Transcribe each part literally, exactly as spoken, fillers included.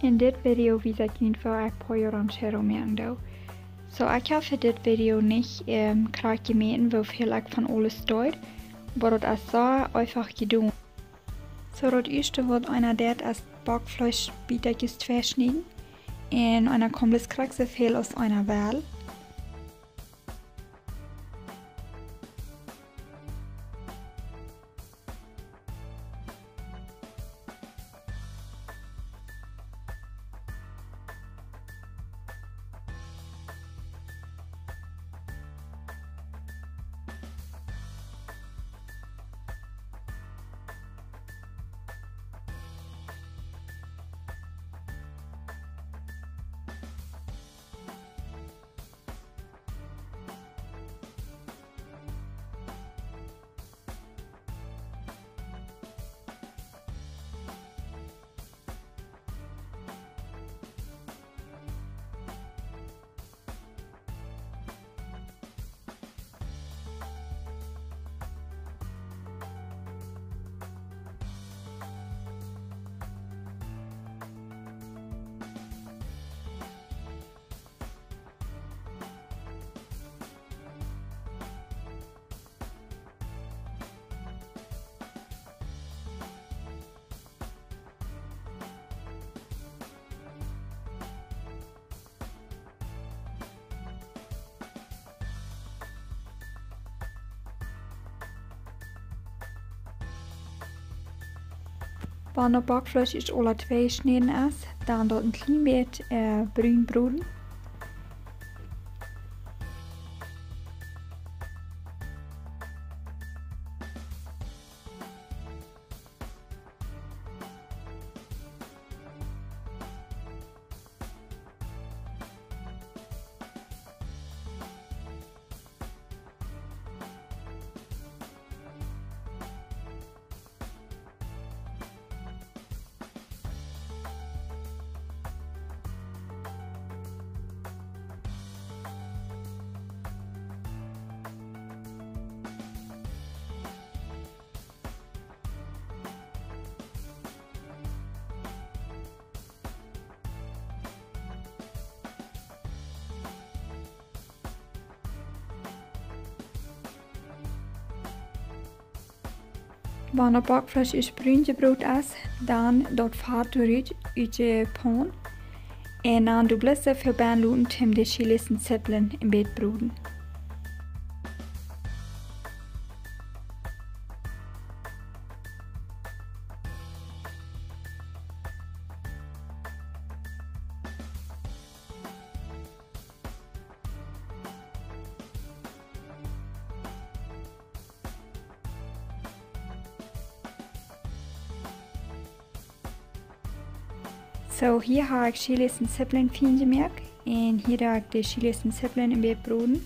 En dit Video wies ekj junt woo ekj pollo ranchero moaken doo. Soo, ekj hab fa dit Video nich, ähm, krakjt jemäten woo väl ekj von aules deed, oba daut es soo eefach jedonen. Soo, daut ieeschte waut eena deit es Backfleesch Bietakjes tweischnieden. Un eena kaun bloos krakjt soo väl aus eena well. Wan daut Backfleesch ieescht aula tweijeschnäden es, dan daut een kjlien bät, äh, brun broden. Wan daut Backfleesch ieescht brun jebroden es, dan daut Fat doa rut ut de Paun. Un dan doa bloos soo väl benn loten, om de Chilis un Zippeln een bät broden. Soo, hia hab ekj Chilis un Zippeln fien jemoakt. Un hia doo ekj de Chilis un Zippeln een bät broden.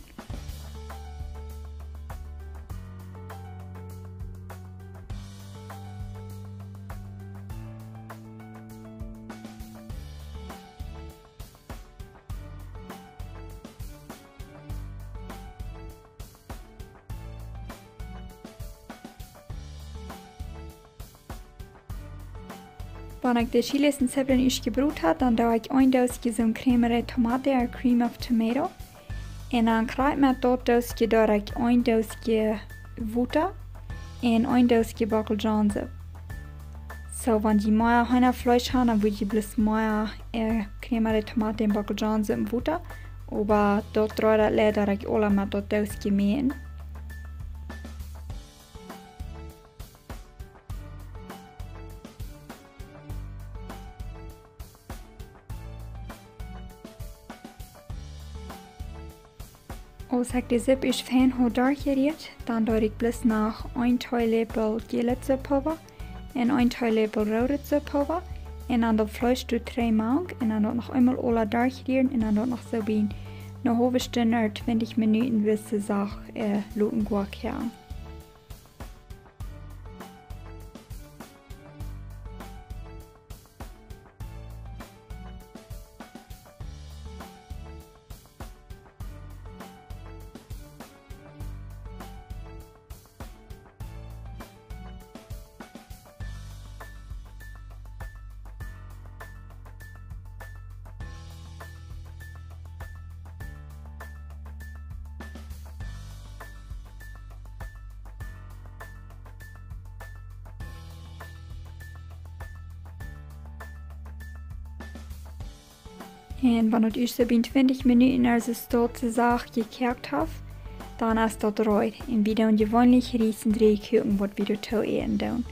Wan ekj de Chilis un Zippeln ieescht jebroden hab, dan doo ekj een Dooskje soon Crema de Tomate, or cream of tomato. Un dan krakjt met daut Dooskje doo ekj een Dooskje Wota un een Dooskje Bockelzhonen. Soo, wan jie mea Heenafleesch haben, dan woa jie bloos mea, äh, Crema de Tomate un Bockelzhonen un Wota. Oba daut dree, daut leet ekj aula met daut Dooskje mäten. Aus ekj de Sipp ieescht fein hab derchjerieet, dan doo ekj bloos noch een Teeläpel Gillet-Supppulwa un een Teeläpel Root-Supppulwa. Un dan daut Fleesch doa trigj mank un dan daut noch eemol aula derchrieren un dan daut noch soo bie eene haulwe Stund ooda twintich Minuten, bat et sacht, äh, loten goa kjeen. Un wan daut ieescht soo bie twintich Minuten aus daut soo sacht jekoakt haft, dan es daut reed. Un wie doonen jeweenlich Ries un Räajekuaken, waut wie doatoo äten doonen.